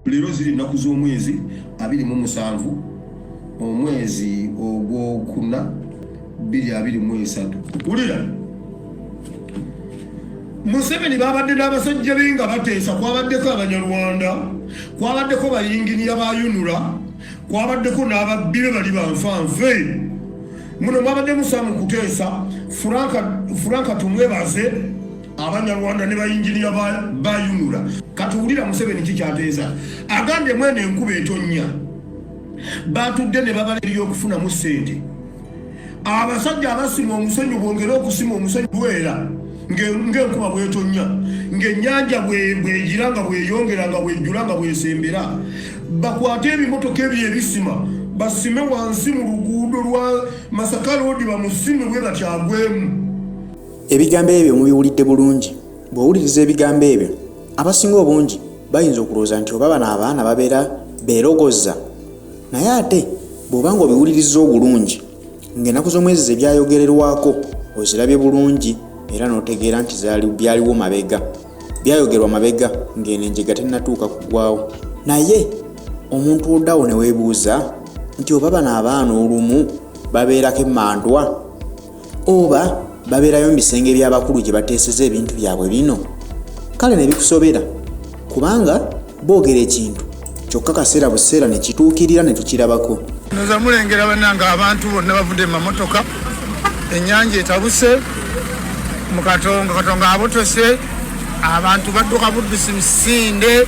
Leero ziri ennaku z'omwezi 27, omwezi ogwokuna, 2023. Wulira, Museveni babadde n'abasajja be nga bateesa. Kwabaddeko Abanyarwanda, kwabaddeko bayinginiya ba UNRA, kwabaddeko n'ababbi be bali banfanfe. Muno mwabadde musa mu kuteesa Franka Tumwebaze, Abanyarwanda ne bayinginiya ba UNRA. Katuwulira Museveni kikyateesa. Agambye mwene enkuba etonnya, batudde ne babala eryokufunamu ssente. Abasajja abasima omusenyu bwongere okusima omusenyu lwera ng'enkuba bwetonya, ng'ennyanja bwegira, nga bweyongera, nga bwejjula, nga bwesembera, bakwate ebimotoka ebyo ebisima, basime wansi mu luguudo lwa Masaka Road, bamusime bwe bakyagwemu. Ebigambo ebyo mubiwulidde bulungi. Bw'owuliriza ebigambo ebyo, abasinga obungi bayinza okulowooza nti oba bano abaana babeera beerogoza. Naye ate bw'oba ng'obiwulirizza obulungi, ng'ennaku z'omwezi ze byayogererwako ozirabye bulungi era n'otegeera nti byaliwo mabega, byayogerwa mabega ng'eno enjega tennatuuka kugwawo. Naye omuntu oddawo ne weebuuza nti oba bano abaana olumu babeerako emmandwa, oba babeerayo mu bisenge by'abakulu gye bateeseza ebintu byabwe bino? Kale ne bikusobera, kubanga boogera ekintu kyokka kaseera buseera ne kituukirira ne tukirabako. Noza mulengera bannange, abantu bonna bavudde mu mamotoka, ennyanja etabuse mu Katonga, Katonga abotose, abantu badduka buddusi misinde,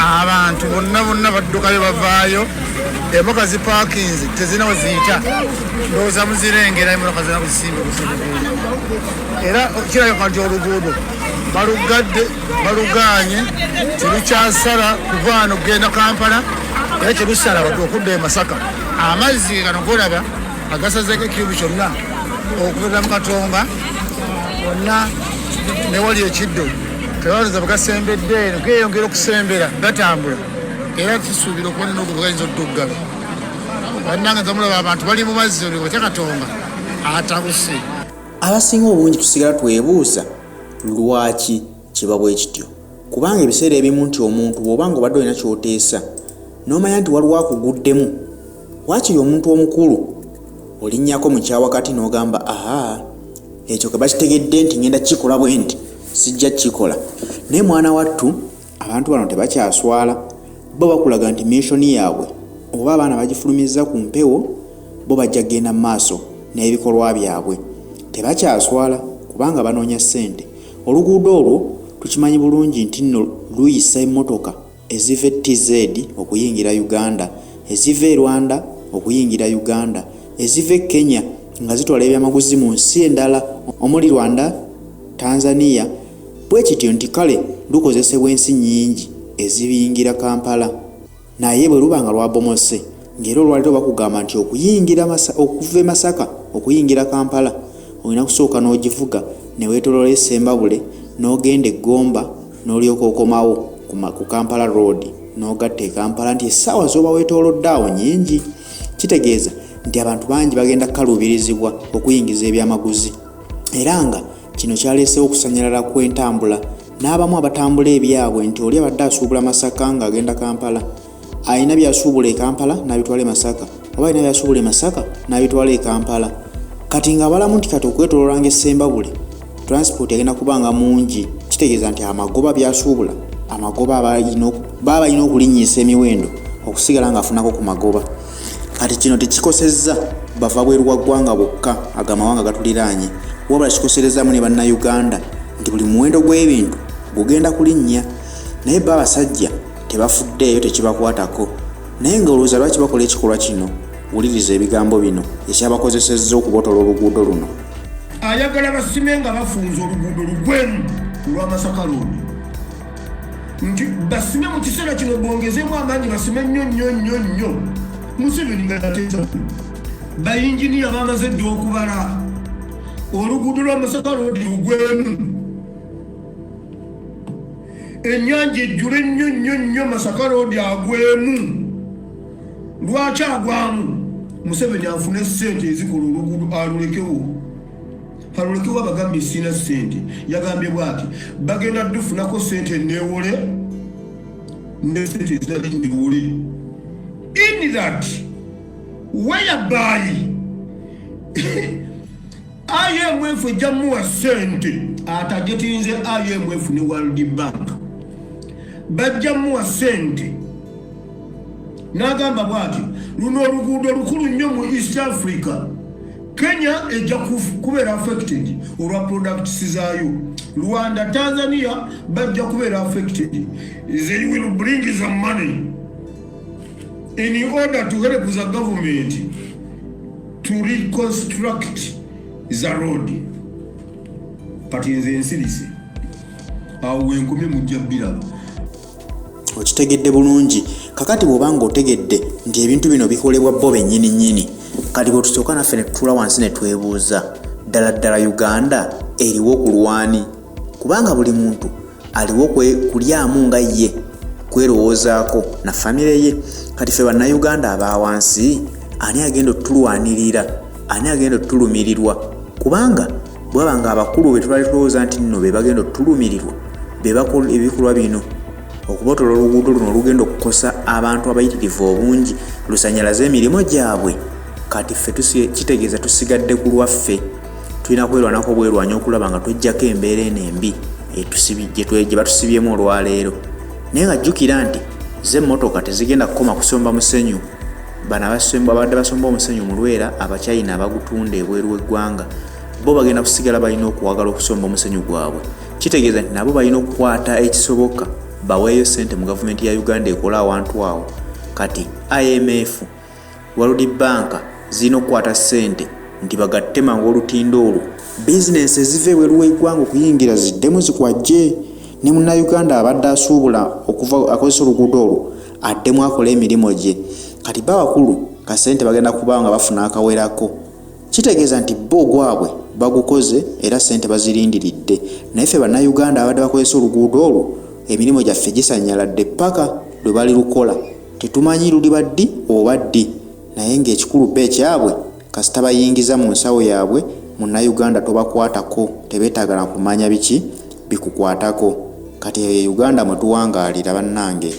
abantu bonna bonna baddukayo bavaayo, emoka zipaakinze tezirina we ziyita. Ndowooza muzirengera emotoka zirina kuzisimba kuzibuguudo, era kirabika nti oluguudo balugadde, balugaanye, terukyasala kuva wano kugenda Kampala, era terusala wadde okudda e Masaka. Amazzi gano golaba agasazeeko ekirubi kyonna okuva mu Katonga wonna newali ekiddo, tebalowooza bwe gasembedde eno, geeyongera okusembera, gatambula, era kisuubira okuba nina ogwo gayinza odduggala. Bannange, nza mulaba abantu bali mu mazzi, batya Katonga atabuse. Abasinga obungi tusigala twebuuza lwaki kiba bwe kityo, kubanga ebiseera ebimu nti omuntu bw'oba nga obadde olina ky'oteesa n'omanya nti waliwo akuguddemu, waakiri omuntu omukulu olinnyako mu kyawakati n'ogamba, aha, ekyo ke bakitegedde nti ngenda kukikola bwe nti, sijja kukikola. Naye mwana wattu, abantu bano tebakyaswala. Bo bakulaga nti mission yaabwe oba abaana bagifulumizza ku mpewo, bo bajja kugenda mu maaso n'ebikolwa byabwe. Tebakyaswala kubanga banoonya ssente. Oluguudo olwo tukimanyi bulungi nti nno luyisa emmotoka eziva e TZ okuyingira Uganda, eziva e Rwanda okuyingira Uganda, eziva e Kenya nga zitwala ebyamaguzi mu nsi endala omuli Rwanda, Tanzania, bwe kityo nti kale lukozesebwa ensi nnyingi eziyingira Kampala. Naye bwe luba nga lwabomose, ng'era olwaleero bakugamba nti okuyingira okuva e Masaka okuyingira Kampala olina kusooka n'ogivuga ne weetooloola e Ssembabule n'ogenda e Gomba n'olyoka okomawo ku Kampala Road n'ogatta e Kampala, nti essaawa z'oba weetoolodde awo nnyingi. Kitegeeza nti abantu bangi bagenda kukaluubirizibwa okuyingiza ebyamaguzi, era nga kino kyaleesewo okusannyalala kw'entambula n'abamu abatambula ebyabwe, nti oli abadde asuubula Masaka ng'agenda Kampala, alina by'asuubula e Kampala n'abitwala e Masaka, oba alina by'asuubula e Masaka n'abitwala e Kampala. Kati ng'abalamu nti kati okwetooloolanga e Ssembabule transport agenda kubanga mungi, kitegeeza nti amagoba by'asuubula amagoba baba balina okulinnyisa emiwendo okusigala ng'afunako ku magoba. Kati kino tekikosezza bava bweru wa ggwanga bokka, ago amawanga gatuliraanye, wabula kikoserezaamu ne Bannayuganda nti buli muwendo gw'ebintu gugenda kulinnya. Naye bo abasajja tebafuddeeyo, tekibakwatako. Naye nga olowooza lwaki bakola ekikolwa kino? Wuliriza ebigambo bino ekyabakozesezza okubotola oluguudo luno. Ayagala basime nga bafunza oluguudo lugwemu olwa Masaka Road, nti basime mu kiseera kino, bongezemu amaanyi, basime nnyo nnyo nnyo nnyo. Museveni nga ateesa, bayinginiya bamaze dda okubala oluguudo lwa Masaka Road lugwemu, ennyanja ejjule nnyo nnyo nnyo, Masaka Road agwemu. Lwaki agwamu? Museveni afune ssente ezikola oluguudo, alulekewo, alulekewo. Abagambye sina ssente, yagambye bwati, bagenda dufunako ssente newole. Ne sente ezitali ndiwule in that whereby IMF ejja muwa sente, atagetinze IMF ne World Bank bajja muwa sente. N'agamba bwati, luno oluguudo lukulu nnyo mu East Africa. Kenya ejja kubeera affected olwa products zaayo, Rwanda, Tanzania bajja kubeera affected. They will bring the money in order to help the government to reconstruct the road. Kati nze nsirise awo, wenkomye, mujja biraba. Okitegedde bulungi. Kakati bw'oba nga otegedde nti ebintu bino bikolebwa bo bennyini nnyini, kati bwe tusooka naffe ne tutuula wansi ne twebuuza, ddala ddala Uganda eriwo ku lwani? Kubanga buli muntu aliwo kulyamu nga ye kwerowoozaako na famire ye. Kati ffe Bannayuganda aba wansi, ani agenda otulwanirira? Ani agenda otulumirirwa? Kubanga bwaba nga abakulu be tubali tulowooza nti nno be bagenda otulumirirwa, be bakola ebikolwa bino okubotola oluguudo luno olugenda okukosa abantu abayitirivu obungi, lusanyalaze emirimu gyabwe, kati ffe kitegeeza tusigadde ku lwaffe. Tulina kwerwanako bwerwanya okulaba nga twejjako embeera eno embi gye batusibyemu olwaleero. Naye nga jjukira nti zo emmotoka tezigenda kukoma kusomba musenyu. Bano abadde basomba omusenyu mu Lwera, Abachina abagutunda ebweru w'eggwanga, bo bagenda kusigala balina okuwagala okusomba omusenyu gwabwe. Kitegeeza nti nabo balina okukwata ekisoboka baweeyo ssente mu gavumenti ya Uganda ekole awantu awo. Kati IMF, World Bank zirina okukwata ssente nti bagatte mangu olutindo olwo, bizinensi eziva ebweru w'eggwanga okuyingira ziddemu zikwajje, ne Munnayuganda abadde asuubula okuva akozesa oluguudo olwo addemu akole emirimu gye. Kati ba bakulu kasente bagenda kuba nga bafuna akawerako. Kitegeeza nti bo ogwabwe bagukoze era ssente bazirindiridde, naye ffe Bannayuganda abadde bakozesa oluguudo olwo, emirimu gyaffe gisanyaladde paka lwe balilukola. Tetumanyi luliba ddi oba ddi, naye ng'ekikulu bo ekyabwe kasita bayingiza mu nsawo yaabwe. Munnayuganda tobakwatako, tebeetaaga na kumanya biki bikukwatako. Kati eyo ye Uganda mwe tuwangaalira, bannange.